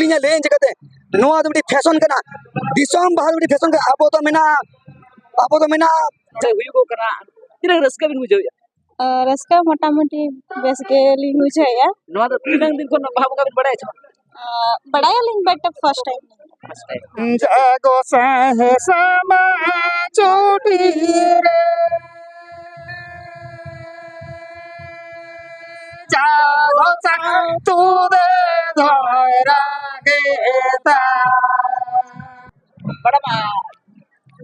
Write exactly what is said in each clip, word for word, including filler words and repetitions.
ᱤᱧᱟᱹᱜ ᱞᱟᱹᱭᱟᱹᱧ ᱪᱤᱠᱟᱹᱛᱮ? ᱱᱚᱣᱟ ᱫᱚ ᱢᱤᱫᱴᱤᱡ ᱯᱷᱮᱥᱚᱱ ᱠᱟᱱᱟ, ᱫᱤᱥᱚᱢ ᱵᱟᱦᱟ ᱫᱚ ᱢᱤᱫᱴᱤᱡ ᱯᱷᱮᱥᱚᱱ ᱠᱟᱱᱟ᱾ ᱟᱵᱚ ᱫᱚ ᱢᱮᱱᱟᱜᱼᱟ, ᱟᱵᱚ ᱫᱚ ᱢᱮᱱᱟᱜᱼᱟ᱾ ᱪᱮᱫ ᱦᱩᱭᱩᱜᱚᱜ ᱠᱟᱱᱟ? ᱛᱤᱱᱟᱹᱜ ᱨᱟᱹᱥᱠᱟᱹ ᱵᱤᱱ ᱵᱩᱡᱷᱟᱹᱣᱮᱫᱼᱟ? ᱟᱨ ᱨᱟᱹᱥᱠᱟᱹ ᱢᱚᱴᱟᱢᱩᱴᱤ ᱵᱮᱥ ᱜᱮᱞᱤᱧ ᱵᱩᱡᱷᱟᱹᱣᱮᱫᱼᱟ᱾ ᱱᱚᱣᱟ ᱫᱚ ᱛᱤᱱᱟᱹᱝ ᱫᱤᱱ ᱠᱷᱚᱱ ᱵᱟᱦᱟ ᱵᱚᱸᱜᱟ ᱵᱤᱱ ᱵᱟᱲᱟᱭᱟ ᱪᱮ ᱵᱟᱝ? ᱟᱨ ᱵᱟᱲᱟᱭᱟᱞᱤᱧ, but first time᱾ ᱡᱟᱜᱚ ᱥᱟᱦᱮ ᱥᱟᱢᱟ ᱪᱚᱴᱤ ᱨᱮ, ᱡᱟᱜᱚ ᱥᱟᱱᱛᱩ ᱫᱮ ᱫᱷᱚᱭᱨᱟ ᱜᱮᱛᱟ᱾ ᱵᱟᱲᱟᱢᱟ,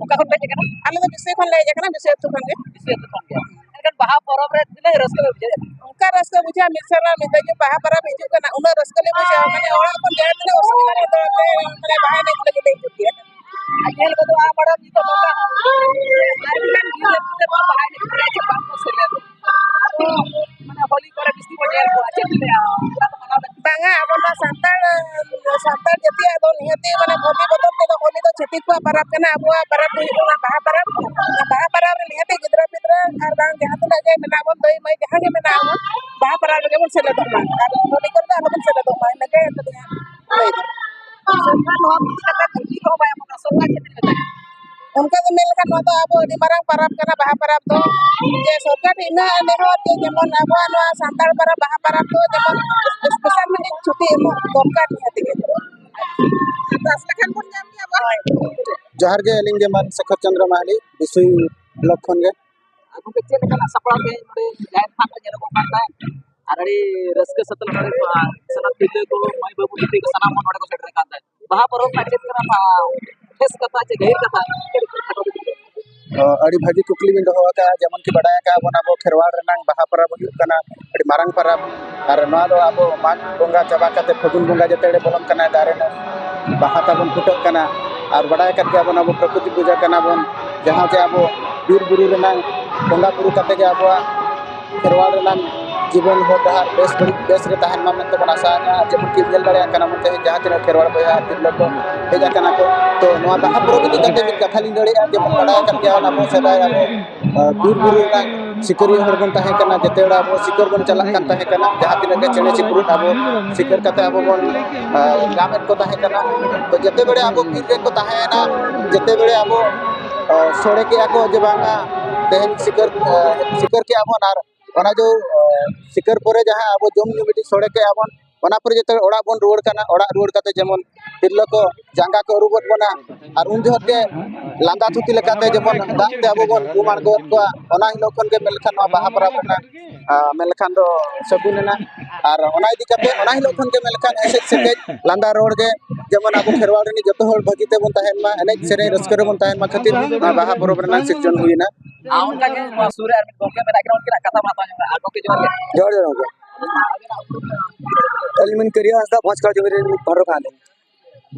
ᱚᱠᱟ ᱠᱷᱚᱱ ᱯᱮ ᱦᱮᱡ ᱟᱠᱟᱱᱟ? ᱟᱞᱮ ᱫᱚ ᱵᱤᱥᱚᱭ ᱠᱷᱚᱱ ᱞᱮ ᱦᱮᱡ ᱟᱠᱟᱱᱟ, ᱵᱤᱥᱚᱭ ᱟᱹᱛᱩ ᱠᱷᱚᱱ ᱜᱮ᱾ ᱵᱤᱥᱚᱭ ᱟᱹᱛᱩ ᱠᱷᱚᱱ ᱜᱮ᱾ ᱢᱮᱱᱠᱷᱟᱱ ᱵᱟᱦᱟ ᱯᱚᱨᱚᱵᱽ ᱨᱮ ᱛᱤᱱᱟᱹᱜ ᱨᱟᱹᱥᱠᱟᱹ ᱯᱮ ᱵᱩᱡᱷᱟᱹᱣᱮᱫᱼᱟ? ᱚᱱᱠᱟ ᱨᱟᱹᱥᱠᱟᱹ ᱵᱩᱡᱷᱟᱹᱜᱼᱟ, ᱢᱤᱫ ᱥᱮᱨᱢᱟ ᱢᱤᱫ ᱫᱷᱟᱣ ᱜᱮ ᱵᱟᱦᱟ ᱯᱚᱨᱚᱵᱽ ᱦᱤᱡᱩᱜ ᱠᱟᱱᱟ, ᱩᱱᱟᱹᱜ ᱨᱟᱹᱥᱠᱟᱹ ᱞᱮ ᱵᱩᱡᱷᱟᱹᱣᱟ, ᱢᱟᱱᱮ ᱚᱲᱟᱜ ᱠᱷᱚᱱ ᱡᱟᱦᱟᱸ ᱛᱤᱱᱟᱹᱜ ᱚᱥᱩᱵᱤᱫᱷᱟ ᱨᱮ ᱫᱚ ᱮᱱᱛᱮ ᱢᱟᱱᱮ ᱵᱟᱦᱟ ᱮᱱᱮᱡ ᱞᱟᱹᱜᱤᱫ ᱞᱮ ᱦᱤᱡᱩᱜ ᱜᱮᱭᱟ᱾ ᱟᱨ ᱧᱮᱞ ᱜᱚᱫᱚᱜᱼᱟ ᱢᱟᱲᱟᱝ ᱱᱤᱛᱚᱜ ᱱᱚᱝᱠᱟ ᱟᱹᱰᱤ ᱜᱟᱱ ᱜᱤᱫᱽᱨᱟᱹ ᱯᱤᱫᱽᱨᱟᱹ ᱠᱚ ᱵᱟᱦᱟ ᱮᱱᱮᱡ ᱠᱚᱨᱮ ᱪᱮᱫ ᱵᱟᱝ ᱠᱚ ᱥᱮᱞᱮᱫᱚᱜ᱾ ᱢᱟᱱᱮ ᱦᱳᱞᱤ ᱠᱚᱨᱮ ᱵᱤᱥᱤ ᱠᱚ ᱧᱮᱞ ᱠᱚᱣᱟ, ᱪᱮᱫ ᱯᱮ ᱞᱟᱹᱭᱟ? ᱚᱱᱠᱟ ᱫᱚ ᱢᱟᱱᱟᱣ ᱞᱟᱹᱠᱛᱤ᱾ ᱵᱟᱝᱟ, ᱟᱵᱚ ᱱᱚᱣᱟ ᱥᱟᱱᱛᱟᱲ, ᱥᱟᱱᱛᱟᱲ ᱡᱟᱹᱛᱤᱭᱟᱜ ᱫᱚ ᱱᱤᱦᱟᱹᱛᱤ ᱢᱟᱱᱮ ᱦᱳᱞᱤ ᱵᱚᱫᱚᱞ ᱛᱮᱫᱚ ᱦᱳᱞᱤ ᱫᱚ ᱪᱷᱟᱹᱛᱤᱠ ᱠᱚᱣᱟᱜ ᱯᱟᱨᱟᱵᱽ ᱠᱟᱱᱟ᱾ ᱟᱵᱚᱣᱟᱜ ᱯᱟᱨᱟᱵᱽ ᱫᱚ ᱦᱩᱭᱩᱜ ᱠᱟᱱᱟ ᱵᱟᱦᱟ ᱯᱟᱨᱟᱵᱽ᱾ ᱵᱟᱦᱟ ᱯᱟᱨᱟᱵᱽ ᱨᱮ ᱱᱤᱦᱟᱹᱛᱤ ᱜᱤᱫᱽᱨᱟᱹ ᱯᱤᱫᱽᱨᱟᱹ ᱟᱨ ᱵᱟᱝ ᱡᱟᱦᱟᱸ ᱛᱤᱱᱟᱹᱜ ᱜᱮ ᱢᱮᱱᱟᱜ ᱵᱚᱱ, ᱫᱟᱹᱭ ᱢᱟᱹᱭ ᱡᱟᱦᱟᱸ ᱜᱮ ᱢᱮᱱᱟᱜ ᱵᱚᱱ, ᱵᱟᱦᱟ ᱯᱟᱨᱟᱵᱽ ᱨᱮᱜᱮ ᱵᱚᱱ ᱥᱮᱞᱮᱫᱚᱜ ᱢᱟ᱾ ᱟᱨ ᱦᱳᱞᱤ ᱠᱚᱨᱮ ᱫᱚ ᱟᱞᱚ ᱵᱚᱱ ᱥᱮᱞᱮᱫᱚᱜ ᱢᱟ, ᱤᱱᱟᱹᱜᱮ ᱟᱹᱞᱤᱧᱟᱜ ᱞᱟᱹᱭ ᱫᱚ᱾ ᱥᱚᱨᱠᱟᱨ ᱱᱚᱣᱟ ᱤᱫᱤ ᱠᱟᱛᱮ ᱪᱮᱫ ᱦᱚᱸ ᱵᱟᱭ ᱮᱢᱚᱜᱼᱟ? ᱥᱚᱨᱠᱟᱨ ᱪᱮᱫ ᱮ ᱢᱮᱛᱟᱭ? ᱚᱱᱠᱟ ᱫᱚ ᱢᱮᱱ ᱞᱮᱠᱷᱟᱱ ᱱᱚᱣᱟ ᱫᱚ ᱟᱵᱚ ᱟᱹᱰᱤ ᱢᱟᱨᱟᱝ ᱯᱟᱨᱟᱵᱽ ᱠᱟᱱᱟ, ᱵᱟᱦᱟ ᱯᱟᱨᱟᱵᱽ ᱫᱚ᱾ ᱡᱮ ᱥᱚᱨᱠᱟᱨ ᱴᱷᱮᱱ ᱤᱱᱟᱹ ᱱᱮᱦᱚᱨ ᱡᱮ ᱡᱮᱢᱚᱱ ᱟᱵᱚᱣᱟᱜ ᱱᱚᱣᱟ ᱥᱟᱱᱛᱟᱲ ᱯᱟᱨᱟᱵᱽ, ᱵᱟᱦᱟ ᱯᱟᱨᱟᱵᱽ ᱫᱚ ᱡᱮᱢᱚᱱ special ᱢᱤᱫᱴᱤᱡ ᱪᱷᱩᱴᱤ ᱮᱢᱚᱜ ᱫᱚᱨᱠᱟᱨ ᱱᱤᱦᱟᱹᱛ ᱜᱮ᱾ ᱟᱨᱫᱟᱥ ᱞᱮᱠᱷᱟᱱ ᱵᱚᱱ ᱧᱟᱢ ᱜᱮᱭᱟ ᱵᱚᱱ᱾ ᱡᱚᱦᱟᱨ ᱜᱮ, ᱟᱹᱞᱤᱧ ᱜᱮ ᱢᱟᱱ ᱥᱮᱠᱷᱚᱨ ᱪᱚᱸᱫᱽᱨᱚ ᱢᱟᱦᱟᱞᱤ, ᱵᱤᱥᱩᱭ block ᱠᱷᱚᱱ ᱜᱮ᱾ ᱟᱨ ᱜᱚᱢᱠᱮ, ᱪᱮᱫ ᱞᱮᱠᱟᱱᱟᱜ ᱥᱟᱯᱲᱟᱣ ᱛᱮ ᱱᱚᱰᱮ ᱡᱟᱦᱮᱨ ᱛᱷᱟᱱ ᱨᱮ ᱧᱮᱞᱚᱜᱚᱜ ᱠᱟᱱ ᱛᱟᱦᱮᱸᱫ? ᱟᱨ ᱟᱹᱰᱤ ᱨᱟᱹᱥᱠᱟᱹ ᱥᱟᱛᱮ ᱱᱚᱰᱮ ᱥᱟᱱᱟᱢ ᱛᱤᱨᱞᱟᱹ ᱠᱚ, ᱢᱟᱹᱭ ᱵᱟᱹᱵᱩ ᱵᱤᱴᱤ ᱠᱚ, ᱥᱟᱱᱟᱢ ᱦᱚᱲ ᱱᱚᱰᱮ ᱠᱚ ᱥᱮᱴᱮᱨ ᱟᱠᱟᱱ ᱛᱟᱦᱮᱸᱫ᱾ ᱵᱟᱦᱟ ᱯᱚᱨᱚᱵᱽ ᱨᱮᱱᱟᱜ ᱪᱮᱫ ᱞᱮᱠᱟᱱᱟᱜ ᱵᱮᱥ ᱠᱟᱛᱷᱟ ᱪᱮ ᱜᱟᱹᱦᱤᱨ ᱠᱟᱛᱷᱟ? ᱟᱹᱰᱤ ᱵᱷᱟᱹᱜᱤ ᱠᱩᱠᱞᱤ ᱵᱤᱱ ᱫᱚᱦᱚ ᱟᱠᱟᱫᱼᱟ᱾ ᱡᱮᱢᱚᱱ ᱠᱤ ᱵᱟᱰᱟᱭ ᱟᱠᱟᱫ ᱵᱚᱱ, ᱟᱵᱚ ᱠᱷᱮᱨᱣᱟᱲ ᱨᱮᱱᱟᱜ ᱵᱟᱦᱟ ᱯᱚᱨᱚᱵᱽ ᱦᱩᱭᱩᱜ ᱠᱟᱱᱟ ᱟᱹᱰᱤ ᱢᱟᱨᱟᱝ ᱯᱚᱨᱚᱵᱽ᱾ ᱟᱨ ᱱᱚᱣᱟ ᱫᱚ ᱟᱵᱚ ᱢᱟᱜᱽ ᱵᱚᱸᱜᱟ ᱪᱟᱵᱟ ᱠᱟᱛᱮ ᱯᱷᱟᱹᱜᱩᱱ ᱵᱚᱸᱜᱟ ᱡᱮᱛᱮ ᱨᱮ ᱵᱚᱞᱚᱱ ᱠᱟᱱᱟ, ᱫᱟᱨᱮ ᱱᱟᱹᱲᱤ ᱵᱟᱦᱟ ᱛᱟᱵᱚᱱ ᱯᱷᱩᱴᱟᱹᱜ ᱠᱟᱱᱟ᱾ ᱟᱨ ᱵᱟᱰᱟᱭ ᱟᱠᱟᱫ ᱜᱮᱭᱟ ᱵᱚᱱ, ᱟᱵᱚ ᱯᱨᱚᱠᱨᱤᱛᱤ ᱯᱩᱡᱟᱹ ᱠᱟᱱᱟ ᱵᱚᱱ, ᱡᱟᱦᱟᱸ ᱡᱮ ᱟᱵᱚ ᱵᱤᱨ ᱵᱩᱨᱩ ᱨᱮᱱᱟᱜ ᱵᱚᱸᱜᱟ ᱵᱩᱨᱩ ᱠᱟᱛᱮ ᱜᱮ ᱟᱵᱚᱣᱟᱜ ᱠᱷᱮᱨᱣᱟᱲ ᱨᱮᱱᱟᱜ ᱡᱤᱵᱚᱱ ᱦᱚᱨ ᱰᱟᱦᱟᱨ ᱵᱮᱥ ᱵᱟᱹᱲᱤᱡ ᱵᱮᱥ ᱨᱮ ᱛᱟᱦᱮᱱ ᱢᱟ ᱢᱮᱱᱛᱮ ᱵᱚᱱ ᱟᱥᱟᱭᱮᱫᱼᱟ᱾ ᱡᱮᱢᱚᱱ ᱠᱤ ᱧᱮᱞ ᱫᱟᱲᱮᱭᱟᱜ ᱠᱟᱱᱟ ᱵᱚᱱ, ᱛᱮᱦᱮᱧ ᱡᱟᱦᱟᱸ ᱛᱤᱱᱟᱹᱜ ᱠᱷᱮᱨᱣᱟᱲ ᱵᱚᱭᱦᱟ ᱛᱤᱨᱞᱟᱹ ᱠᱚ ᱦᱮᱡ ᱟᱠᱟᱱᱟ ᱠᱚ, ᱛᱚ ᱱᱚᱣᱟ ᱵᱟᱦᱟ ᱯᱚᱨᱚᱵᱽ ᱤᱫᱤ ᱠᱟᱛᱮ ᱢᱤᱫ ᱠᱟᱛᱷᱟ ᱞᱤᱧ ᱞᱟᱹᱭᱮᱫᱼᱟ᱾ ᱡᱮᱢᱚᱱ ᱵᱟᱲᱟᱭ ᱟᱠᱟᱫ ᱜᱮᱭᱟ ᱵᱚᱱ, ᱟᱵᱚ ᱥᱮᱫᱟᱭ ᱟᱵᱚ, ᱟᱸ, ᱵᱤᱨ ᱵᱩᱨᱩ ᱨᱮᱱᱟᱜ ᱥᱤᱠᱟᱹᱨᱤᱭᱟᱹ ᱦᱚᱲ ᱵᱚᱱ ᱛᱟᱦᱮᱸ ᱠᱟᱱᱟ, ᱡᱮᱛᱮ ᱵᱮᱲᱟ ᱟᱵᱚ ᱥᱤᱠᱟᱹᱨ ᱵᱚᱱ ᱪᱟᱞᱟᱜ ᱠᱟᱱ ᱛᱟᱦᱮᱸ ᱠᱟᱱᱟ, ᱡᱟᱦᱟᱸ ᱛᱤᱱᱟᱹᱜ ᱜᱮ ᱪᱮᱬᱮ ᱪᱤᱯᱨᱩᱫ ᱟᱵᱚ ᱥᱤᱠᱟᱹᱨ ᱠᱟᱛᱮ ᱟᱵᱚ ᱵᱚᱱ ᱧᱟᱢᱮᱫ ᱠᱚ ᱛᱟᱦᱮᱸ ᱠᱟᱱᱟ᱾ ᱛᱚ ᱡᱮᱛᱮ ᱵᱮᱲᱟ ᱟᱵᱚ ᱵᱤᱨ ᱨᱮᱠᱚ ᱛᱟᱦᱮᱸᱭᱮᱱᱟ, ᱡᱮᱛᱮ ᱵᱮᱲᱟ ᱟᱵᱚ ᱥᱚᱲᱮ ᱠᱮᱜᱼᱟ ᱠᱚ ᱡᱮ ᱵᱟᱝᱟ ᱛᱮᱦᱮᱧ ᱥᱤᱠᱟᱹᱨ ᱥᱤᱠᱟᱹᱨ ᱠᱮᱜᱼᱟ ᱵᱚᱱ, ᱟᱨ ᱚᱱᱟ ᱫᱚ ᱥᱤᱠᱟᱹᱨ ᱯᱚᱨᱮ ᱡᱟᱦᱟᱸ ᱟᱵᱚ ᱡᱚᱢ ᱧᱩ ᱢᱤᱫᱴᱤᱡ ᱥᱚᱲᱮ ᱠᱮᱜᱼᱟ ᱵᱚᱱ, ᱚᱱᱟ ᱯᱚᱨᱮ ᱡᱚᱛᱚ ᱚᱲᱟᱜ ᱵᱚᱱ ᱨᱩᱣᱟᱹᱲ ᱠᱟᱱᱟ᱾ ᱚᱲᱟᱜ ᱨᱩᱣᱟᱹᱲ ᱠᱟᱛᱮ ᱡᱮᱢᱚᱱ ᱛᱤᱨᱞᱟᱹ ᱠᱚ ᱡᱟᱸᱜᱟ ᱠᱚ ᱟᱹᱨᱩᱵᱚᱜ ᱵᱚᱱᱟ, ᱟᱨ ᱩᱱ ᱡᱚᱦᱚᱜ ᱜᱮ ᱞᱟᱸᱫᱟ ᱛᱷᱩᱛᱤ ᱞᱮᱠᱟᱛᱮ ᱡᱮᱢᱚᱱ ᱫᱟᱜ ᱛᱮ ᱟᱵᱚ ᱵᱚᱱ ᱩᱢ ᱟᱬᱜᱚᱭᱮᱫ ᱠᱚᱣᱟ᱾ ᱚᱱᱟ ᱦᱤᱞᱳᱜ ᱠᱷᱚᱱ ᱜᱮ ᱢᱮᱱ ᱞᱮᱠᱷᱟᱱ ᱱᱚᱣᱟ ᱵᱟᱦᱟ ᱯᱚᱨᱚᱵᱽ ᱨᱮᱱᱟᱜ ᱢᱮᱱ ᱞᱮᱠᱷᱟᱱ ᱫᱚ ᱥᱟᱹᱜᱩᱱ ᱮᱱᱟ᱾ ᱟᱨ ᱚᱱᱟ ᱤᱫᱤ ᱠᱟᱛᱮ ᱚᱱᱟ ᱦᱤᱞᱳᱜ ᱠᱷᱚᱱ ᱜᱮ ᱢᱮᱱ ᱞᱮᱠᱷᱟᱱ ᱮᱥᱮᱡ ᱥᱮᱠᱮᱡ ᱞᱟᱸᱫᱟ ᱨᱚᱲ ᱜᱮ ᱡᱮᱢᱚᱱ ᱟᱵᱚ ᱠᱷᱮᱨᱣᱟᱲ ᱨᱤᱱᱤᱡ ᱡᱚᱛᱚ ᱦᱚᱲ ᱵᱷᱟᱹᱜᱤ ᱛᱮᱵᱚᱱ ᱛᱟᱦᱮᱱ ᱢᱟ, ᱮᱱᱮᱡ ᱥᱮᱨᱮᱧ ᱨᱟᱹᱥᱠᱟᱹ ᱨᱮᱵᱚᱱ ᱛᱟᱦᱮᱱ ᱢᱟ ᱠᱷᱟᱹᱛᱤᱨ ᱱᱚᱣᱟ ᱵᱟᱦᱟ ᱯᱚᱨᱚᱵᱽ ᱨᱮᱱᱟᱜ ᱥᱤᱨᱡᱚᱱ ᱦᱩᱭᱮᱱᱟ᱾ ᱟᱨ ᱚᱱᱠᱟ ᱜᱮ ᱱᱚᱣᱟ ᱥᱩᱨ ᱨᱮ ᱟᱨ ᱢᱤᱫ ᱜᱚᱢᱠᱮ ᱢᱮᱱᱟᱜ ᱠᱤᱱᱟ, ᱩᱱᱠᱤᱱᱟᱜ ᱠᱟᱛᱷᱟ ᱢᱟ ᱦᱟᱛᱟᱣ ᱧᱚᱜ ᱞᱮᱜᱮ᱾ ᱟᱨ ᱜᱚᱢᱠᱮ ᱡᱚᱦᱟᱨ ᱜᱮ᱾ ᱡᱚᱦᱟᱨ ᱡᱚᱦᱟᱨ ᱜᱚᱢᱠᱮ᱾ ᱟᱹᱞᱤᱧ ᱢᱮᱱ ᱠᱟᱹᱨᱤᱭᱟ ᱦᱟᱸᱥᱫᱟ, ᱵᱷᱚᱸᱡᱽ ᱠᱟᱲᱟ ᱡᱚᱢᱤ ᱨᱮᱱ ᱯᱟᱹᱨᱚ ᱠᱟᱱᱟ ᱞᱤᱧ᱾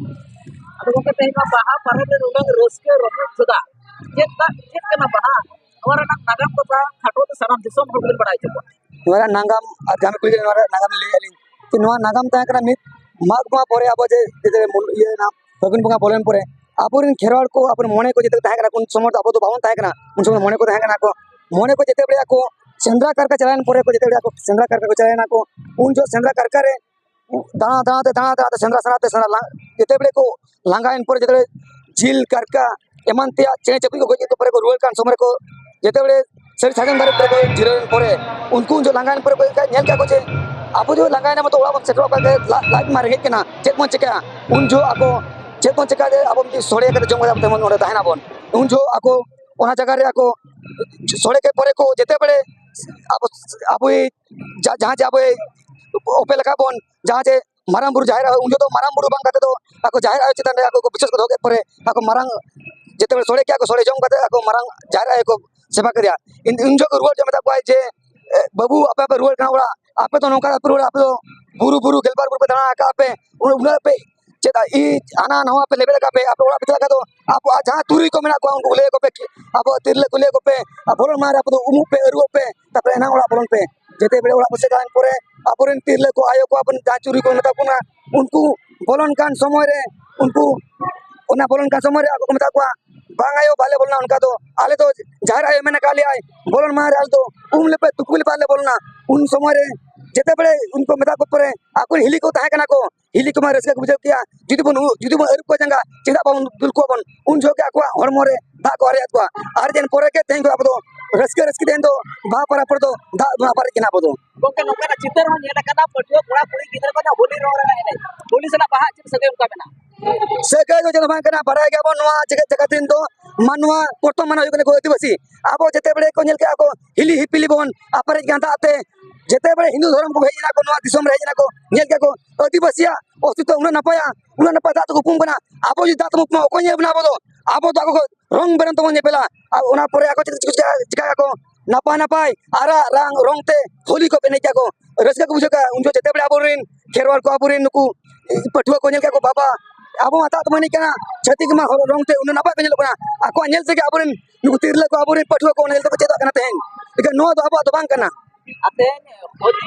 ᱟᱫᱚ ᱜᱚᱢᱠᱮ, ᱛᱮᱦᱮᱧ ᱢᱟ ᱵᱟᱦᱟ ᱯᱟᱨᱚᱵᱽ ᱨᱮ ᱱᱩᱱᱟᱹᱝ ᱨᱟᱹᱥᱠᱟᱹ ᱨᱚᱢᱚᱡᱽ ᱡᱚᱫᱟ, ᱪᱮᱫ ᱫᱟᱜ, ᱪᱮᱫ ᱠᱟᱱᱟ ᱵᱟᱦᱟ? ᱱᱚᱣᱟ ᱨᱮᱱᱟᱜ ᱱᱟᱜᱟᱢ ᱠᱟᱛᱷᱟ ᱠᱷᱟᱴᱚ ᱛᱮ ᱥᱟᱱᱟᱢ ᱫᱤᱥᱚᱢ ᱦᱚᱲ ᱵᱚᱱ ᱵᱟᱲᱟᱭ ᱦᱚᱪᱚ ᱠᱚᱣᱟ᱾ ᱱᱚᱣᱟ ᱨᱮᱱᱟᱜ ᱱᱟᱜᱟᱢ ᱟᱨ ᱡᱟᱦᱟᱸ ᱠᱩᱲᱤ ᱜᱤᱫᱽᱨᱟᱹ ᱱᱚᱣᱟ ᱨᱮᱱᱟᱜ ᱱᱟᱜᱟᱢ ᱞᱟᱹᱭ ᱟᱹᱞᱤᱧ, ᱡᱮ ᱱᱚᱣᱟ ᱱᱟᱜᱟᱢ ᱛᱟᱦᱮᱸ ᱠᱟᱱᱟ ᱢᱤᱫ ᱢᱟᱜᱽ ᱵᱚᱸᱜᱟ ᱯᱚᱨᱮ ᱟᱵᱚ ᱡᱮ, ᱡᱮ ᱵᱚᱱ ᱤᱭᱟᱹᱭᱮᱱᱟ, ᱯᱷᱟᱹᱜᱩᱱ ᱵᱚᱸᱜᱟ ᱯᱚᱞᱚᱭᱮᱱ ᱯᱚᱨᱮ ᱟᱵᱚᱨᱮᱱ ᱠᱷᱮᱨᱣᱟᱲ ᱠᱚ, ᱟᱵᱚᱨᱮᱱ ᱢᱚᱬᱮ ᱠᱚ ᱡᱮᱛᱮ ᱠᱚ ᱛᱟᱦᱮᱸ ᱠᱟᱱᱟ, ᱩᱱ ᱥᱚᱢᱚᱭ ᱫᱚ ᱟᱵᱚ ᱫᱚ ᱵᱟᱵᱚᱱ ᱛᱟᱦᱮᱸ ᱠᱟᱱᱟ, ᱩᱱ ᱥᱚᱢᱚᱭ ᱢᱚᱬᱮ ᱠᱚ ᱛᱟᱦᱮᱸ ᱠᱟᱱᱟ ᱠᱚ᱾ ᱢᱚᱬᱮ ᱠᱚ ᱡᱮᱛᱮ ᱵᱮᱲᱟ ᱠᱚ ᱥᱮᱸᱫᱽᱨᱟ ᱠᱟᱨᱠᱟ ᱪᱟᱞᱟᱣᱮᱱ ᱯᱚᱨᱮ ᱠᱚ ᱡᱮᱛᱮ ᱵᱮᱲᱟ ᱠᱚ ᱥᱮᱸᱫᱽᱨᱟ ᱠᱟᱨᱠᱟ ᱠᱚ ᱪᱟᱞᱟᱣᱮᱱᱟ ᱠᱚ, ᱩᱱ ᱡᱚᱦᱚᱜ ᱥᱮᱸᱫᱽᱨᱟ ᱠᱟᱨᱠᱟ ᱨᱮ ᱫᱟᱬᱟ ᱫᱟᱬᱟ ᱛᱮ, ᱫᱟᱬᱟ ᱫᱟᱬᱟ ᱛᱮ, ᱥᱮᱸᱫᱽᱨᱟ ᱥᱮᱸᱫᱽᱨᱟ ᱛᱮ, ᱥᱮᱸᱫᱽᱨᱟ ᱞᱟᱝ-, ᱡᱮᱛᱮ ᱵᱮᱲᱮ ᱠᱚ ᱞᱟᱸᱜᱟᱭᱮᱱ ᱯᱚᱨᱮ, ᱡᱮᱛᱮ ᱵᱮᱲᱮ ᱡᱤᱞ, ᱠᱟᱨᱠᱟ, ᱮᱢᱟᱱ ᱛᱮᱭᱟᱜ ᱪᱮᱬᱮ ᱪᱤᱯᱨᱩᱫ ᱠᱚ ᱜᱚᱡ ᱠᱮᱫ ᱠᱚ ᱯᱚᱨᱮ ᱠᱚ ᱨᱩᱣᱟᱹᱲ ᱠᱟᱱ ᱥᱚᱢᱚᱭ ᱨᱮᱠᱚ, ᱡᱮᱛᱮ ᱵᱮᱲᱮ ᱥᱟᱹᱨᱤ ᱥᱟᱨᱡᱚᱢ ᱫᱟᱨᱮ ᱵᱩᱴᱟᱹ ᱨᱮᱠᱚ ᱡᱤᱨᱟᱹᱣᱮᱱ ᱯᱚᱨᱮ, ᱩᱱᱠᱩ ᱩᱱ ᱡᱚᱦᱚᱜ ᱞᱟᱸᱜᱟᱭᱮᱱ ᱯᱚᱨᱮ ᱠᱚ ᱧᱮᱞ ᱠᱮᱫᱟ ᱠᱚ ᱡᱮ ᱟᱵᱚ ᱡᱚᱦᱚᱜ ᱞᱟᱸᱜᱟᱭᱮᱱᱟ ᱢᱚᱛᱚ ᱚᱲᱟᱜ ᱵᱚᱱ ᱥᱮᱴᱮᱨᱚᱜ ᱠᱟᱱ ᱛᱮ ᱞᱟ-, ᱞᱟᱡ ᱢᱟ ᱨᱮᱸᱜᱮᱡ ᱠᱟᱱᱟ, ᱪᱮᱫ ᱵᱚᱱ ᱪᱤᱠᱟᱹᱭᱟ? ᱩᱱ ᱡᱚᱦᱚᱜ ᱟᱠᱚ ᱪᱮᱫ ᱵᱚᱱ ᱪᱤᱠᱟᱹᱭᱟ ᱡᱮ ᱟᱵᱚ ᱢᱤᱫᱴᱤᱡ ᱥᱚᱲᱮ ᱠᱟᱛᱮ ᱡᱚᱢ ᱠᱟᱛᱮ ᱟᱵᱚ ᱛᱮᱢᱚᱱ ᱱᱚᱰᱮ ᱛᱟᱦᱮᱱᱟᱵᱚᱱ᱾ ᱩᱱ ᱡᱚᱦᱚᱜ ᱟᱠᱚ ᱚᱱᱟ ᱡᱟᱭᱜᱟ ᱨᱮ ᱟᱠᱚ ᱥᱚᱲᱮ ᱠᱮᱫ ᱯᱚᱨᱮ ᱠᱚ ᱡᱮᱛᱮ ᱵᱮᱲᱮ ᱟᱵᱚ, ᱟᱵᱚᱭᱤᱡ ᱡᱟ-, ᱡᱟᱦᱟᱸ ᱡᱮ ᱟᱵᱚᱭ ᱚᱯᱮ ᱞᱟᱜᱟᱣ ᱵᱚᱱ, ᱡᱟᱦᱟᱸ ᱡᱮ ᱢᱟᱨᱟᱝ ᱵᱩᱨᱩ ᱡᱟᱦᱮᱨ ᱟᱭᱳ, ᱩᱱ ᱡᱚᱦᱚᱜ ᱫᱚ ᱢᱟᱨᱟᱝ ᱵᱩᱨᱩ ᱵᱟᱝ ᱠᱟᱛᱮ ᱫᱚ ᱟᱠᱚ ᱡᱟᱦᱮᱨ ᱟᱭᱳ ᱪᱮᱛᱟᱱ ᱨᱮ ᱟᱠᱚ ᱠᱚ ᱵᱤᱥᱣᱟᱥ ᱠᱚ ᱫᱚᱦᱚ ᱠᱮᱫ ᱯᱚᱨᱮ ᱟᱠᱚ ᱢᱟᱨᱟᱝ, ᱡᱮᱛᱮ ᱵᱮᱲᱮ ᱥᱚᱲᱮ ᱠᱮᱜᱼᱟ ᱠᱚ, ᱥᱚᱲᱮ ᱡᱚᱢ ᱠᱟᱛᱮ ᱟᱠᱚ ᱢᱟᱨᱟᱝ ᱡᱟᱦᱮᱨ ᱟᱭᱳ ᱠᱚ ᱥᱮᱵᱟ ᱠᱮᱫᱮᱭᱟ᱾ ᱤᱱ-, ᱩᱱ ᱡᱚᱦᱚᱜ ᱜᱮ ᱨᱩᱣᱟᱹᱲ ᱡᱚᱢ ᱢᱮᱛᱟ ᱠᱚᱣᱟᱭ ᱡᱮ, "ᱮ, ᱵᱟᱹᱵᱩ, ᱟᱯᱮ ᱯᱮ ᱨᱩᱣᱟᱹᱲ ᱠᱟᱱᱟ ᱚᱲᱟᱜ, ᱟᱯᱮ ᱫᱚ ᱱᱚᱝᱠᱟ ᱟᱞᱚᱯᱮ ᱨᱩᱣᱟᱹᱲᱟ, ᱟᱯᱮ ᱫᱚ ᱵᱩᱨᱩ, ᱵᱩᱨᱩ, ᱜᱮᱞᱵᱟᱨ ᱵᱩᱨᱩ ᱯᱮ ᱫᱟᱬᱟ ᱟᱠᱟᱫ ᱯᱮ, ᱩᱱᱟᱹᱜ ᱯᱮ ᱪᱮᱫ ᱤ ᱦᱟᱱᱟ ᱱᱟᱣᱟ ᱯᱮ ᱞᱮᱵᱮᱫ ᱟᱠᱟᱫ ᱯᱮ, ᱟᱯᱮ ᱚᱲᱟᱜ ᱯᱮ ᱪᱟᱞᱟᱜ ᱠᱷᱟᱱ ᱫᱚ ᱟᱵᱚᱣᱟᱜ ᱡᱟᱦᱟᱸ ᱛᱩᱨᱩᱭ ᱠᱚ ᱢᱮᱱᱟᱜ ᱠᱚᱣᱟ ᱩᱱᱠᱩ ᱞᱟᱹᱭ ᱟᱠᱚ ᱯᱮ, ᱟᱵᱚᱣᱟᱜ ᱛᱤᱨᱞᱟᱹ ᱠᱚ ᱞᱟᱹᱭ ᱟᱠᱚ ᱯᱮ, ᱟᱨ ᱵᱚᱞᱚᱱ ᱢᱟᱲᱟᱝ ᱨᱮ ᱟᱯᱮ ᱫᱚ ᱩᱢᱩᱜ ᱯᱮ, ᱟᱹᱨᱩᱵᱚᱜ ᱯᱮ, ᱛᱟᱨᱯᱚᱨᱮ ᱮᱱᱟᱝ ᱚᱲᱟᱜ ᱵᱚᱞᱚᱱ ᱯᱮ᱾" ᱡᱮᱛᱮ ᱵᱮᱲᱮ ᱚᱲᱟᱜ ᱵᱚ ᱥᱮᱴᱮᱨ ᱮᱱ ᱯᱚᱨᱮ ᱟᱵᱚᱨᱮᱱ ᱛᱤᱨᱞᱟᱹ ᱠᱚ, ᱟᱭᱳ ᱠᱚ, ᱟᱵᱚᱨᱮᱱ ᱡᱟᱦᱟᱸ ᱪᱩᱨᱤ ᱠᱚ ᱢᱮᱛᱟ ᱠᱚ ᱠᱟᱱᱟ, ᱩᱱᱠᱩ ᱵᱚᱞᱚᱱ ᱠᱟᱱ ᱥᱚᱢᱚᱭ ᱨᱮ, ᱩᱱᱠᱩ ᱚᱱᱟ ᱵᱚᱞᱚᱱ ᱠᱟᱱ ᱥᱚᱢᱚᱭ ᱨᱮ ᱟᱠᱚ ᱠᱚ ᱢᱮᱛᱟ ᱠᱚᱣᱟ, ᱵᱟᱝ ᱟᱭᱳ, ᱵᱟᱞᱮ ᱵᱚᱞᱚᱱᱟ ᱚᱱᱠᱟ ᱫᱚ᱾ ᱟᱞᱮ ᱫᱚ ᱡᱟᱦᱮᱨ ᱟᱭᱳ ᱢᱮᱱ ᱟᱠᱟᱫ ᱞᱮᱭᱟᱭ, ᱵᱚᱞᱚᱱ ᱢᱟ ᱟᱞᱮ ᱫᱚ ᱩᱢ ᱞᱮᱯᱮ, ᱛᱩᱯᱩ ᱞᱮᱯᱮ, ᱟᱞᱮ ᱵᱚᱞᱚᱱᱟ᱾ ᱩᱱ ᱥᱚᱢᱚᱭ ᱨᱮ ᱡᱮᱛᱮ ᱵᱮᱲᱮ ᱩᱱᱠᱩ ᱢᱮᱛᱟ ᱠᱚ ᱯᱚᱨᱮ ᱟᱠᱚ ᱦᱤᱞᱤ ᱠᱚ ᱛᱟᱦᱮᱸ ᱠᱟᱱᱟ ᱠᱚ, ᱦᱤᱞᱤ ᱠᱚᱢᱟ ᱨᱟᱹᱥᱠᱟᱹ ᱠᱚ ᱵᱩᱡᱷᱟᱹᱣ ᱠᱮᱭᱟ, ᱡᱩᱫᱤ ᱵᱚᱱ ᱩ-, ᱡᱩᱫᱤ ᱵᱚᱱ ᱟᱹᱨᱩᱵ ᱠᱚᱣᱟ ᱡᱟᱸᱜᱟ, ᱪᱮᱫᱟᱜ ᱵᱟᱵᱚᱱ ᱫᱩᱞ ᱠᱚᱣᱟ ᱵᱚᱱ? ᱩᱱ ᱡᱚᱦᱚᱜ ᱜᱮ ᱟᱠᱚᱣᱟᱜ ᱦᱚᱲᱢᱚ ᱨᱮ ᱫᱟᱜ ᱠᱚ ᱟᱨᱮᱡ ᱟᱫ ᱠᱚᱣᱟ᱾ ᱟᱨ ᱡᱮ ᱯᱚᱨᱮ ᱜᱮ ᱛᱮᱦᱮᱧ ᱠᱚ ᱟᱵᱚ ᱫᱚ ᱨᱟᱹᱥᱠᱟᱹ ᱨᱟᱹᱥᱠᱟᱹ ᱛᱮ ᱫᱚ ᱵᱟᱦᱟ ᱯᱚᱨᱚᱵᱽ ᱨᱮᱫᱚ ᱫᱟᱜ ᱫᱚ ᱟᱯᱟᱨᱮᱡ ᱠᱟᱱᱟ ᱟᱵᱚ ᱫᱚ᱾ ᱜᱚᱢᱠᱮ, ᱱᱚᱝᱠᱟᱱᱟᱜ ᱪᱤᱛᱟᱹᱨ ᱦᱚᱸ ᱧᱮᱞ ᱟᱠᱟᱱᱟ, ᱯᱟᱹᱴᱷᱩᱣᱟᱹ ᱠᱚᱲᱟ ᱠᱩᱲᱤ ᱜᱤᱫᱽᱨᱟᱹ ᱠᱚ ᱦᱳᱞᱤ ᱨᱚᱝ ᱨᱮᱱᱟᱜ ᱮᱱᱮᱡ, ᱦᱳᱞᱤ ᱥᱟᱞᱟᱜ ᱵᱟᱦᱟ ᱪᱮᱫ ᱥᱟᱹᱜᱟᱹᱭ ᱚᱱᱠᱟ ᱢᱮᱱᱟᱜᱼᱟ? ᱥᱟᱹᱜᱟᱹᱭ ᱫᱚ ᱪᱮᱫ ᱦᱚᱸ ᱵᱟᱝ ᱠᱟᱱᱟ, ᱵᱟᱲᱟᱭ ᱜᱮᱭᱟᱵᱚᱱ ᱱᱚᱣᱟ ᱡᱮᱜᱮᱛ ᱡᱟᱠᱟᱛ ᱨᱮᱱ ᱫᱚ ᱢᱟᱱᱣᱟ ᱯᱨᱚᱛᱷᱚᱢ ᱢᱟᱱᱣᱟ ᱦᱩᱭᱩᱜ ᱠᱟᱱᱟ ᱠᱚ ᱟᱹᱫᱤᱵᱟᱹᱥᱤ᱾ ᱟᱵᱚ ᱡᱮᱛᱮ ᱵᱮᱲᱮ ᱠᱚ ᱧᱮᱞ ᱠᱮᱜᱼᱟ ᱠᱚ ᱦᱤᱞᱤ ᱦᱤᱯᱤᱞᱤ ᱵᱚᱱ ᱟᱯᱮᱨᱮᱡ ᱠᱟᱱ ᱫᱟᱜ ᱛᱮ, ᱡᱮᱛᱮ ᱵᱮᱲᱮ ᱦᱤᱱᱫᱩ ᱫᱷᱚᱨᱚᱢ ᱠᱚ ᱦᱮᱡ ᱮᱱᱟ ᱠᱚ, ᱱᱚᱣᱟ ᱫᱤᱥᱚᱢ ᱨᱮ ᱦᱮᱡ ᱮᱱᱟ ᱠᱚ, ᱧᱮᱞ ᱠᱮᱜᱼᱟ ᱠᱚ ᱟᱹᱫᱤᱵᱟᱹᱥᱤᱭᱟᱜ ᱚᱥᱛᱤᱛᱣᱚ ᱩᱱᱟᱹᱜ ᱱᱟᱯᱟᱭᱟ, ᱩᱱᱟᱹᱜ ᱱᱟᱯᱟᱭ ᱫᱟᱜ ᱛᱮᱠᱚ ᱩᱯᱩᱢ ᱠᱟᱱᱟ᱾ ᱟᱵᱚ ᱡᱩᱫᱤ ᱫᱟᱜ ᱛᱮᱵᱚᱱ ᱩᱯᱩᱢᱟ, ᱚᱠᱚᱭ ᱧᱮᱞ ᱵᱚᱱᱟ ᱟᱵᱚ ᱫᱚ? ᱟᱵᱚ ᱫᱚ ᱟᱠᱚ ᱠᱚ ᱨᱚᱝ ᱵᱮᱨᱚᱝ ᱛᱮᱵᱚᱱ ᱧᱮᱯᱮᱞᱟ᱾ ᱟᱨ ᱚᱱᱟ ᱯᱚᱨᱮ ᱟᱠᱚ ᱪᱮᱫ ᱪᱤᱠᱟᱹ ᱪᱤᱠᱟᱹᱭᱟᱠᱚ? ᱱᱟᱯᱟᱭ ᱱᱟᱯᱟᱭ ᱟᱨᱟᱜ ᱨᱟᱝ ᱨᱚᱝ ᱛᱮ ᱦᱳᱞᱤ ᱠᱚ ᱮᱱᱮᱡ ᱠᱮᱜᱼᱟ ᱠᱚ, ᱨᱟᱹᱥᱠᱟᱹ ᱠᱚ ᱵᱩᱡᱷᱟᱹᱣ ᱠᱮᱜᱼᱟ᱾ ᱩᱱ ᱡᱚᱦᱚᱜ ᱡᱮᱛᱮ ᱵᱮᱲᱮ ᱟᱵᱚᱨᱮᱱ ᱠᱷᱮᱨᱣᱟᱲ ᱠᱚ, ᱟᱵᱚᱨᱮᱱ ᱱᱩᱠᱩ ᱯᱟᱹᱴᱷᱩᱣᱟᱹ ᱠᱚ ᱧᱮᱞ ᱠᱮᱜᱼᱟ ᱠᱚ, ᱵᱟᱵᱟ, ᱟᱵᱚ ᱢᱟ ᱫᱟᱜ ᱛᱮᱵᱚᱱ ᱮᱱᱮᱡ ᱠᱟᱱᱟ, ᱪᱷᱟᱹᱛᱤᱠ ᱢᱟ ᱦᱚᱨᱚᱜ ᱨᱚᱝ ᱛᱮ ᱩᱱᱟᱹᱜ ᱱᱟᱯᱟᱭ ᱠᱚ ᱧᱮᱞᱚᱜ ᱠᱟᱱᱟ᱾ ᱟᱠᱚᱣᱟᱜ ᱧᱮᱞ ᱛᱮᱜᱮ ᱟᱵᱚᱨᱮᱱ ᱱᱩᱠᱩ ᱛᱤᱨᱞᱟᱹ ᱠᱚ, ᱟᱵᱚᱨᱮᱱ ᱯᱟᱹᱴᱷᱩᱣᱟᱹ ᱠᱚ ᱚᱱᱟ ᱧᱮᱞ ᱛᱮᱠᱚ ᱪᱮᱫᱚᱜ ᱠᱟᱱᱟ ᱛᱮᱦᱮᱧ᱾ ᱮᱱᱠᱷᱟᱱ ᱱᱚᱣᱟ ᱫᱚ ᱟᱵᱚᱣᱟᱜ ᱫᱚ ᱵᱟᱝ ᱠᱟᱱᱟ᱾ ᱟᱨ ᱛᱮᱦᱮᱧ ᱦᱳᱞᱤ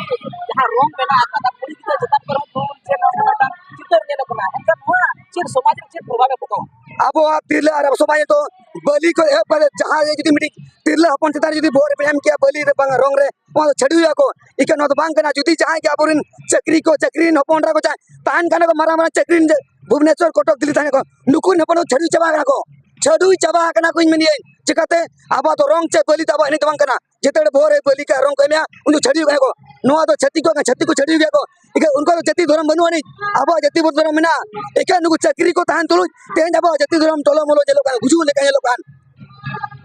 ᱡᱟᱦᱟᱸ ᱨᱚᱝ ᱢᱮᱱᱟᱜ ᱟᱠᱟᱫᱟ, ᱠᱩᱲᱤ ᱜᱤᱫᱽᱨᱟᱹ ᱪᱮᱛᱟᱱ ᱠᱚᱨᱮ ᱦᱚᱸ ᱫᱩᱞ ᱥᱮ ᱱᱚᱣᱟ ᱢᱤᱫᱴᱟᱝ ᱪᱤᱛᱟᱹᱨ ᱧᱮᱞᱚᱜ ᱠᱟᱱᱟ, ᱮᱱᱠᱷᱟᱱ ᱱᱚᱣᱟ ᱪᱮᱫ ᱥᱚᱢᱟᱡᱽ ᱨᱮ ᱪᱮᱫ ᱯᱨᱚᱵᱷᱟᱵᱽ ᱮ ᱯᱚᱠᱟᱣᱟ? ᱟᱵᱚᱣᱟᱜ ᱛᱤᱨᱞᱟᱹ ᱟᱨ ᱟᱵᱚ ᱥᱚᱢᱟᱡᱽ ᱫᱚ ᱵᱟᱹᱞᱤ ᱠᱚ ᱮᱦᱚᱵ ᱠᱟᱛᱮ ᱡᱟᱦᱟᱸᱭ ᱡᱩᱫᱤ ᱢᱤᱫᱴᱤᱡ ᱛᱤᱨᱞᱟᱹ ᱦᱚᱯᱚᱱ ᱪᱮᱛᱟᱱ ᱨᱮ ᱡᱩᱫᱤ ᱵᱚᱦᱚᱜ ᱨᱮ ᱮᱢ ᱠᱮᱭᱟ ᱵᱟᱹᱞᱤ ᱨᱮ ᱵᱟᱝ ᱨᱚᱝ ᱨᱮ, ᱚᱱᱟ ᱫᱚ ᱪᱷᱟᱹᱰᱣᱤ ᱦᱩᱭᱩᱜᱼᱟ ᱠᱚ᱾ ᱤᱠᱷᱟᱹᱱ ᱱᱚᱣᱟ ᱫᱚ ᱵᱟᱝ ᱠᱟᱱᱟ᱾ ᱡᱩᱫᱤ ᱡᱟᱦᱟᱸᱭ ᱜᱮ ᱟᱵᱚᱨᱮᱱ ᱪᱟᱹᱠᱨᱤ ᱠᱚ, ᱪᱟᱹᱠᱨᱤ ᱨᱮᱱ ᱦᱚᱯᱚᱱ ᱮᱨᱟ ᱠᱚ ᱡᱟᱦᱟᱸᱭ ᱛᱟᱦᱮᱱ ᱠᱟᱱᱟ ᱠᱚ, ᱢᱟᱨᱟᱝ ᱢᱟᱨᱟᱝ ᱪᱟᱹᱠᱨᱤ ᱨᱮᱱ ᱡᱮ ᱵᱷᱩᱵᱽᱱᱮᱥᱚᱨ, ᱠᱚᱴᱚᱠ, ᱫᱤᱞᱞᱤ ᱛᱟᱦᱮᱱ ᱠᱚ, ᱱᱩᱠᱩ ᱨᱮᱱ ᱦᱚᱯᱚᱱ ᱫᱚ ᱪᱷᱟᱹᱰᱣᱤ ᱪᱟᱵᱟ ᱟᱠᱟᱱᱟ ᱠᱚ, ᱪᱷᱟᱹᱰᱣᱤ ᱪᱟᱵᱟ ᱟᱠᱟᱱᱟ ᱠᱚ᱾ ᱤᱧ ᱢᱮᱱᱮᱫ ᱟᱹᱧ, ᱪᱤᱠᱟᱹᱛᱮ? ᱟᱵᱚᱣᱟᱜ ᱫᱚ ᱨᱚᱝ ᱪᱮ ᱵᱟᱹᱞᱤ ᱫᱚ ᱟᱵᱚᱣᱟᱜ ᱮᱱᱮᱡ ᱫᱚ ᱵᱟᱝ ᱠᱟᱱᱟ᱾ ᱡᱮᱛᱮ ᱦᱚᱲ ᱵᱚᱦᱚᱜ ᱨᱮ ᱵᱟᱹᱞᱤ ᱠᱟᱜ ᱨᱚᱝ ᱠᱚ ᱮᱢᱮᱜᱼᱟ, ᱩᱱᱠᱩ ᱪᱷᱟᱹᱰᱣᱤ ᱠᱟᱱᱟ ᱠᱚ᱾ ᱱᱚᱣᱟ ᱫᱚ ᱪᱷᱟᱹᱛᱤᱠ ᱠᱚᱣᱟᱜ ᱠᱟᱱᱟ, ᱪᱷᱟᱹᱛᱤᱠ ᱠᱚ ᱪᱷᱟᱹᱰᱣᱤ ᱜᱮᱭᱟ ᱠᱚ᱾ ᱤᱠᱷᱟᱹᱱ ᱩᱱᱠᱩᱣᱟᱜ ᱫᱚ ᱡᱟᱹᱛᱤ ᱫᱷᱚᱨᱚᱢ ᱵᱟᱹᱱᱩᱜ ᱟᱹᱱᱤᱡ, ᱟᱵᱚᱣᱟᱜ ᱡᱟᱹᱛᱤ ᱫᱷᱚᱨᱚᱢ ᱢᱮᱱᱟᱜᱼᱟ᱾ ᱮᱠᱷᱟᱱ ᱱᱩᱠᱩ ᱪᱟᱹᱠᱨᱤ ᱠᱚ ᱛᱟᱦᱮᱱ ᱛᱩᱞᱩᱡ ᱛᱮᱦᱮᱧ ᱟᱵᱚᱣᱟᱜ ᱡᱟᱹᱛᱤ ᱫᱷᱚᱨᱚᱢ ᱴᱚᱞᱚ ᱢᱚᱞᱚ ᱧᱮᱞᱚᱜ ᱠᱟᱱ, ᱜᱩᱡᱩᱜ ᱞᱮᱠᱟ ᱧᱮᱞᱚᱜ ᱠᱟᱱ᱾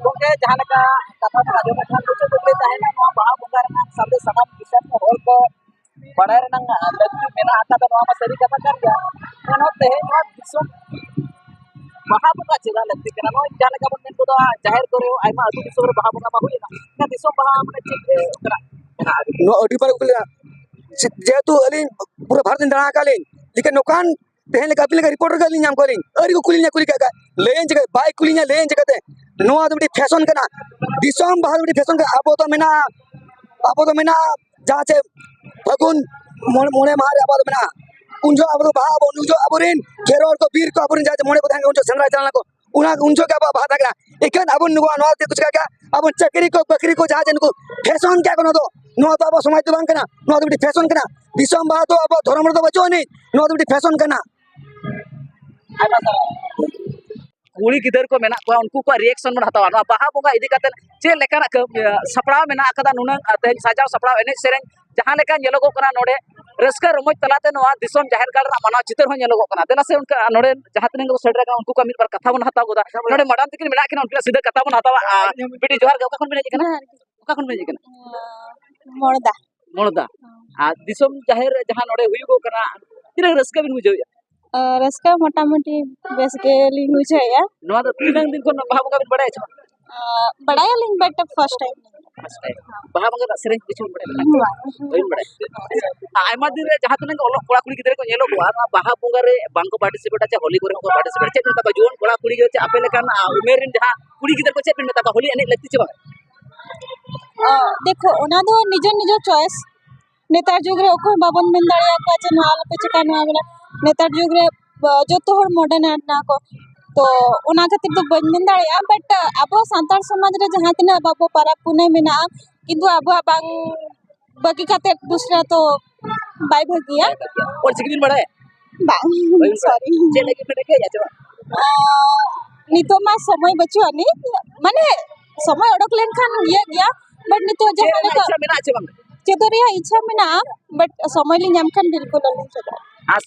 ᱜᱚᱢᱠᱮ, ᱡᱟᱦᱟᱸ ᱞᱮᱠᱟ ᱠᱟᱛᱷᱟ ᱵᱚᱱ ᱟᱸᱡᱚᱢᱮᱫ ᱠᱷᱟᱱ, ᱢᱩᱪᱟᱹᱫ ᱠᱩᱠᱞᱤ ᱛᱟᱦᱮᱱᱟ, ᱱᱚᱣᱟ ᱵᱟᱦᱟ ᱵᱚᱸᱜᱟ ᱨᱮᱱᱟᱜ ᱥᱟᱸᱫᱮᱥ ᱥᱟᱱᱟᱢ ᱫᱤᱥᱚᱢ ᱦᱚᱲ ᱠᱚ ᱵᱟᱲᱟᱭ ᱨᱮᱱᱟᱜ ᱞᱟᱹᱠᱛᱤ ᱢᱮᱱᱟᱜ ᱟᱠᱟᱫᱟ, ᱱᱚᱣᱟ ᱢᱟ ᱥᱟᱹᱨᱤ ᱠᱟᱛᱷᱟ ᱠᱟᱱ ᱜᱮᱭᱟ᱾ ᱮᱱᱦᱚᱸ ᱛᱮᱦᱮᱧ ᱱᱚᱣᱟ ᱫᱤᱥᱚᱢ ᱵᱟᱦᱟ ᱵᱚᱸᱜᱟ ᱪᱮᱫᱟᱜ ᱞᱟᱹᱠᱛᱤ ᱠᱟᱱᱟ? ᱱᱚᱜᱼᱚᱭ ᱡᱟᱦᱟᱸ ᱞᱮᱠᱟ ᱵᱚᱱ ᱢᱮᱱ ᱜᱚᱫᱟ, ᱡᱟᱦᱮᱨ ᱠᱚᱨᱮ ᱟᱭᱢᱟ ᱟᱹᱛᱩ ᱫᱤᱥᱚᱢ ᱨᱮ ᱵᱟᱦᱟ ᱵᱚᱸᱜᱟ ᱢᱟ ᱦᱩᱭᱮᱱᱟ, ᱮᱱᱠᱷᱟᱱ ᱫᱤᱥᱚᱢ ᱵᱟᱦᱟ ᱢᱟᱱᱮ ᱪᱮᱫ, ᱮ, ᱚᱱᱠᱟᱱᱟᱜ ᱢᱮᱱᱟᱜᱼᱟ? ᱱᱚᱣᱟ ᱟᱹᱰᱤ ᱵᱟᱨ ᱠᱩᱠᱞᱤ ᱠᱟᱱᱟ᱾ ᱡᱮ-, ᱡᱮᱦᱮᱛᱩ ᱟᱹᱞᱤᱧ ᱯᱩᱨᱟᱹ ᱵᱷᱟᱨᱚᱛ ᱞᱤᱧ ᱫᱟᱬᱟ ᱟᱠᱟᱫ ᱞᱤᱧ, ᱞᱮᱠᱤᱱ ᱱᱚᱝᱠᱟᱱ ᱛᱮᱦᱮᱧ ᱞᱮᱠᱟ ᱟᱹᱵᱤᱱ ᱞᱮᱠᱟ ᱨᱤᱯᱳᱨᱴᱟᱨ ᱜᱮ ᱟᱹᱞᱤᱧ ᱧᱟᱢ ᱠᱚᱣᱟ ᱞᱤᱧ, ᱟᱹᱣᱨᱤ ᱠᱚ ᱠᱩᱞᱤᱧᱟ, ᱠᱩᱞᱤ ᱠᱟᱜ ᱠᱷᱟᱡ ᱞᱟᱹᱭᱟᱹᱧ ᱪᱤᱠᱟᱹ, ᱵᱟᱭ ᱠᱩᱞᱤᱧᱟ, ᱞᱟᱹᱭᱟᱹᱧ ᱪᱤᱠᱟᱹᱛᱮ? ᱱᱚᱣᱟ ᱫᱚ ᱢᱤᱫᱴᱤᱡ ᱯᱷᱮᱥᱚᱱ ᱠᱟᱱᱟ, ᱫᱤᱥᱚᱢ ᱵᱟᱦᱟ ᱫᱚ ᱢᱤᱫᱴᱤᱡ ᱯᱷᱮᱥᱚᱱ ᱠᱟᱱᱟ᱾ ᱟᱵᱚ ᱫᱚ ᱢᱮᱱᱟᱜᱼᱟ, ᱟᱵᱚ ᱫᱚ ᱢᱮᱱᱟᱜᱼᱟ ᱡᱟᱦᱟᱸ ᱪᱮ ᱯᱷᱟᱹᱜᱩᱱ ᱢᱚᱬᱮ, ᱢᱚᱬᱮ ᱢᱟᱦᱟ ᱨᱮ ᱟᱵᱚ ᱫᱚ ᱢᱮᱱᱟᱜᱼᱟ᱾ ᱩᱱ ᱡᱚᱦᱚᱜ ᱟᱵᱚ ᱫᱚ ᱵᱟᱦᱟ ᱟᱵᱚᱱ, ᱩᱱ ᱡᱚᱦᱚᱜ ᱟᱵᱚᱨᱮᱱ ᱠᱷᱮᱨᱣᱟᱲ ᱠᱚ, ᱵᱤᱨ ᱠᱚ, ᱟᱵᱚᱨᱮᱱ ᱡᱟᱦᱟᱸ ᱪᱮ ᱢᱚᱬᱮ ᱠᱚ ᱛᱟᱦᱮᱱ ᱠᱟᱱᱟ, ᱩᱱ ᱡᱚᱦᱚᱜ ᱥᱮᱸᱫᱽᱨᱟ ᱪᱟᱞᱟᱣ ᱞᱮᱱᱟ ᱠᱚ, ᱚᱱᱟ ᱩᱱ ᱡᱚᱠᱷᱚᱱ ᱜᱮ ᱟᱵᱚᱣᱟᱜ ᱵᱟᱦᱟ ᱛᱟᱦᱮᱸ ᱠᱟᱱᱟ᱾ ᱮᱠᱷᱟᱱ ᱟᱵᱚ ᱱᱚᱣᱟ ᱱᱚᱣᱟ ᱛᱮ ᱠᱚ ᱪᱤᱠᱟ ᱠᱮᱜᱼᱟ? ᱟᱵᱚ ᱪᱟᱹᱠᱨᱤ ᱠᱚ ᱵᱟᱹᱠᱨᱤ ᱠᱚ ᱡᱟᱦᱟᱸ ᱡᱮ ᱱᱩᱠᱩ ᱯᱷᱮᱥᱚᱱ ᱠᱮᱜᱼᱟ ᱠᱚ, ᱱᱚᱣᱟ ᱫᱚ, ᱱᱚᱣᱟ ᱫᱚ ᱟᱵᱚᱣᱟᱜ ᱥᱚᱢᱟᱡᱽ ᱫᱚ ᱵᱟᱝ ᱠᱟᱱᱟ, ᱱᱚᱣᱟ ᱫᱚ ᱢᱤᱫᱴᱤᱡ ᱯᱷᱮᱥᱚᱱ ᱠᱟᱱᱟ᱾ ᱫᱤᱥᱚᱢ ᱵᱟᱦᱟ ᱫᱚ ᱟᱵᱚᱣᱟᱜ ᱫᱷᱚᱨᱚᱢ ᱨᱮᱫᱚ ᱵᱟᱹᱪᱩᱜ ᱟᱹᱱᱤᱡ, ᱱᱚᱣᱟ ᱫᱚ ᱢᱤᱫᱴᱤᱡ ᱯᱷᱮᱥᱚᱱ ᱠᱟᱱᱟ᱾ ᱠᱩᱲᱤ ᱜᱤᱫᱟᱹᱨ ᱠᱚ ᱢᱮᱱᱟᱜ ᱠᱚᱣᱟ, ᱩᱱᱠᱩ ᱠᱚᱣᱟᱜ reaction ᱵᱚᱱ ᱦᱟᱛᱟᱣᱟ᱾ ᱱᱚᱣᱟ ᱵᱟᱦᱟ ᱵᱚᱸᱜᱟ ᱤᱫᱤ ᱠᱟᱛᱮ ᱪᱮᱫ ᱞᱮᱠᱟᱱᱟᱜ ᱠᱟᱹ-, ᱤᱭᱟᱹ, ᱥᱟᱯᱲᱟᱣ ᱢᱮᱱᱟᱜ ᱟᱠᱟᱫᱟ, ᱱᱩᱱᱟᱹᱝ, ᱟᱨ ᱛᱮᱦᱮᱧ ᱥᱟᱡᱟᱣ ᱥᱟᱯᱲᱟᱣ, ᱮᱱᱮᱡ ᱥᱮᱨᱮᱧ, ᱡᱟᱦᱟᱸ ᱞᱮᱠᱟ ᱧᱮᱞᱚᱜᱚᱜ ᱠᱟᱱᱟ ᱱᱚᱰᱮ, ᱨᱟᱹᱥᱠᱟᱹ ᱨᱚᱢᱚᱡᱽ ᱛᱟᱞᱟᱛᱮ ᱱᱚᱣᱟ ᱫᱤᱥᱚᱢ ᱡᱟᱦᱮᱨ ᱜᱟᱲ ᱨᱮᱱᱟᱜ ᱢᱟᱱᱟᱣ ᱪᱤᱛᱟᱹᱨ ᱦᱚᱸ ᱧᱮᱞᱚᱜᱚᱜ ᱠᱟᱱᱟ᱾ ᱫᱮᱞᱟ ᱥᱮ ᱚᱱᱠᱟ ᱱᱚᱰᱮ ᱡᱟᱦᱟᱸ ᱛᱤᱱᱟᱹᱜ ᱜᱮᱠᱚ ᱥᱮᱴᱮᱨ ᱟᱠᱟᱱᱟ, ᱩᱱᱠᱩ ᱠᱚᱣᱟᱜ ᱢᱤᱫ ᱵᱟᱨ ᱠᱟᱛᱷᱟ ᱵᱚᱱ ᱦᱟᱛᱟᱣ ᱜᱚᱫᱟ᱾ ᱱᱚᱰᱮ madam ᱛᱟᱹᱠᱤᱱ ᱢᱮᱱᱟᱜ ᱠᱤᱱᱟ, ᱩᱱᱠᱤᱱᱟᱜ ᱥᱤᱫᱷᱟᱹ ᱠᱟᱛᱷᱟ ᱵᱚᱱ ᱦᱟᱛᱟᱣᱟ᱾ ᱟᱨ ᱵᱤᱴᱤ, ᱡᱚᱦᱟᱨ ᱜᱮ, ᱚᱠᱟ ᱠᱷᱚᱱ ᱵᱤᱱ ᱦᱮᱡ ᱟᱠᱟᱱᱟ? ᱡᱚᱦᱟᱨ ᱜᱮ᱾ ᱚᱠᱟ ᱠᱷᱚᱱ ᱵᱤᱱ ᱦᱮᱡ ᱟᱠᱟᱱᱟ? ᱟᱸ, ᱢᱚᱲᱫᱟ᱾ ᱢᱚᱲᱫᱟ᱾ ᱦᱮᱸ᱾ ᱟᱨ ᱫᱤᱥᱚᱢ ᱡᱟᱦᱮᱨ ᱨᱮ ᱡᱟᱦᱟᱸ ᱱᱚᱰᱮ ᱦᱩᱭᱩᱜᱚᱜ ᱠᱟᱱᱟ, ᱛᱤᱱᱟᱹᱜ ᱨᱟᱹᱥᱠᱟᱹ ᱵᱤᱱ ᱵᱩᱡᱷᱟᱹᱣᱮᱫᱼᱟ? ᱟᱸ, ᱨᱟᱹᱥᱠᱟᱹ ᱢᱚᱴᱟᱢᱩᱴᱤ ᱵᱮᱥ ᱜᱮᱞᱤᱧ ᱵᱩᱡᱷᱟᱹᱣᱮᱫᱼᱟ᱾ ᱱᱚᱣᱟ ᱫᱚ ᱛᱤᱱᱟᱹᱝ ᱫᱤᱱ ᱠᱷᱚᱱ ᱵᱟᱦᱟ ᱵᱚᱸᱜᱟ ᱵᱤᱱ ᱵᱟᱲᱟᱭᱟ ᱪᱮ ᱵᱟᱝ? ᱟᱸ, ᱵᱟᱲᱟᱭᱟᱞᱤᱧ, but first time᱾ First time᱾ ᱵᱟᱦᱟ ᱵᱚᱸᱜᱟ ᱨᱮᱱᱟᱜ ᱥᱮᱨᱮᱧ ᱠᱤᱪᱷᱩ ᱵᱤᱱ ᱵᱟᱲᱟᱭᱟ? ᱵᱟᱝ᱾ ᱵᱟᱹᱵᱤᱱ ᱵᱟᱲᱟᱭᱟ? ᱟᱭᱢᱟ ᱫᱤᱱ ᱨᱮ ᱡᱟᱦᱟᱸ ᱛᱤᱱᱟᱹᱜ ᱜᱮ ᱚᱞᱚᱜ ᱠᱚᱲᱟ ᱠᱩᱲᱤ ᱜᱤᱫᱽᱨᱟᱹ ᱠᱚ ᱧᱮᱞᱚᱜᱚᱜᱼᱟ, ᱱᱚᱣᱟ ᱵᱟᱦᱟ ᱵᱚᱸᱜᱟ ᱨᱮ ᱵᱟᱝ ᱠᱚ participate ᱟ, ᱪᱮ ᱦᱳᱞᱤ ᱠᱚᱨᱮ ᱦᱚᱸ ᱠᱚ participate ᱟ᱾ ᱪᱮᱫ ᱵᱤᱱ ᱢᱮᱛᱟ ᱠᱚᱣᱟ ᱡᱩᱣᱟᱹᱱ ᱠᱚᱲᱟ ᱠᱩᱲᱤ ᱜᱮ, ᱪᱮ ᱟᱯᱮ ᱞᱮᱠᱟᱱ, ᱟ, ᱩᱢᱮᱨ ᱨᱮᱱ ᱡᱟᱦᱟᱸ ᱠᱩᱲᱤ ᱜᱤᱫᱽᱨᱟᱹ ᱠᱚ, ᱪᱮᱫ ᱵᱤᱱ ᱢᱮᱛᱟ ᱠᱚᱣᱟ, ᱦᱳᱞᱤ ᱮᱱᱮᱡ ᱞᱟᱹᱠᱛᱤ ᱪᱮ ᱵᱟᱝ? ᱚ, ᱫᱮᱠᱷᱳ, ᱚᱱᱟ ᱫᱚ ᱱᱤᱡᱮᱨ ᱱᱤᱡᱮᱨ choice᱾ ᱱᱮᱛᱟᱨ ᱡᱩᱜᱽ ᱨᱮ ᱚᱠᱚᱭ ᱦᱚᱸ ᱵᱟᱵᱚᱱ ᱢᱮᱱ ᱫᱟᱲᱮᱭᱟᱠᱚᱣᱟ ᱡᱮ ᱱᱚᱣᱟ ᱟᱞᱚᱯᱮ ᱪᱮᱠᱟ, ᱱᱚᱣᱟ ᱵᱚᱞᱮ᱾ ᱱᱮᱛᱟᱨ ᱡᱩᱜᱽ ᱨᱮ, ᱵᱟ-, ᱡᱚᱛᱚ ᱦᱚᱲ modern ᱮᱱᱟ ᱠᱚ, ᱛᱚ ᱚᱱᱟ ᱠᱷᱟᱹᱛᱤᱨ ᱫᱚ ᱵᱟᱹᱧ ᱢᱮᱱ ᱫᱟᱲᱮᱭᱟᱜᱼᱟ, but ᱟᱵᱚ ᱥᱟᱱᱛᱟᱲ ᱥᱚᱢᱟᱡᱽ ᱨᱮ ᱡᱟᱦᱟᱸ ᱛᱤᱱᱟᱹᱜ ᱵᱟᱵᱚ ᱯᱟᱨᱟᱵᱽ ᱯᱩᱱᱟᱹᱭ ᱢᱮᱱᱟᱜᱼᱟ, ᱠᱤᱱᱛᱩ ᱟᱵᱚᱣᱟᱜ ᱵᱟᱝ ᱵᱟᱹᱜᱤ ᱠᱟᱛᱮ ᱫᱩᱥᱨᱟ ᱛᱚ ᱵᱟᱭ ᱵᱷᱟᱹᱜᱤᱭᱟ᱾ ᱚᱞ ᱪᱤᱠᱤ ᱵᱤᱱ ᱵᱟᱲᱟᱭᱟ? ᱵᱟᱝ, ᱵᱟᱹᱵᱤᱱ ᱵᱟᱲᱟᱭᱟ? Sorry᱾ ᱪᱮᱫ ᱞᱟᱹᱜᱤᱫ ᱵᱤᱱ ᱨᱮᱸᱜᱮᱡ ᱟᱪᱪᱷᱟ ᱵᱟᱝ? ᱟᱸ, ᱱᱤᱛᱚᱜ ᱢᱟ ᱥᱚᱢᱚᱭ ᱵᱟᱹᱪᱩᱜ ᱟᱹᱱᱤᱡ, ᱢᱟᱱᱮ ᱥᱚᱢᱚᱭ ᱚᱰᱚᱠ ᱞᱮᱱᱠᱷᱟᱱ ᱤᱭᱟᱹ ᱜᱮᱭᱟ, but ᱱᱤᱛᱚᱜ ᱪᱮᱫ ᱡᱟᱦᱟᱸ ᱨᱮᱱᱟᱜ ᱞᱮᱠᱟ ᱤᱪᱪᱷᱟ ᱢᱮᱱᱟᱜᱼᱟ ᱪᱮ ᱵᱟᱝ? ᱪᱮᱫᱚᱜ ᱨᱮᱭᱟᱜ ᱤᱪᱪᱷᱟ ᱢᱮᱱᱟᱜᱼᱟ, but ᱥᱚᱢᱚᱭ ᱞᱤᱧ ᱧᱟᱢ ᱠᱷᱟᱱ ᱵᱤᱞᱠᱩᱞ ᱟᱹᱞᱤᱧ ᱪᱮᱫᱚᱜᱼᱟ᱾ ᱟᱨ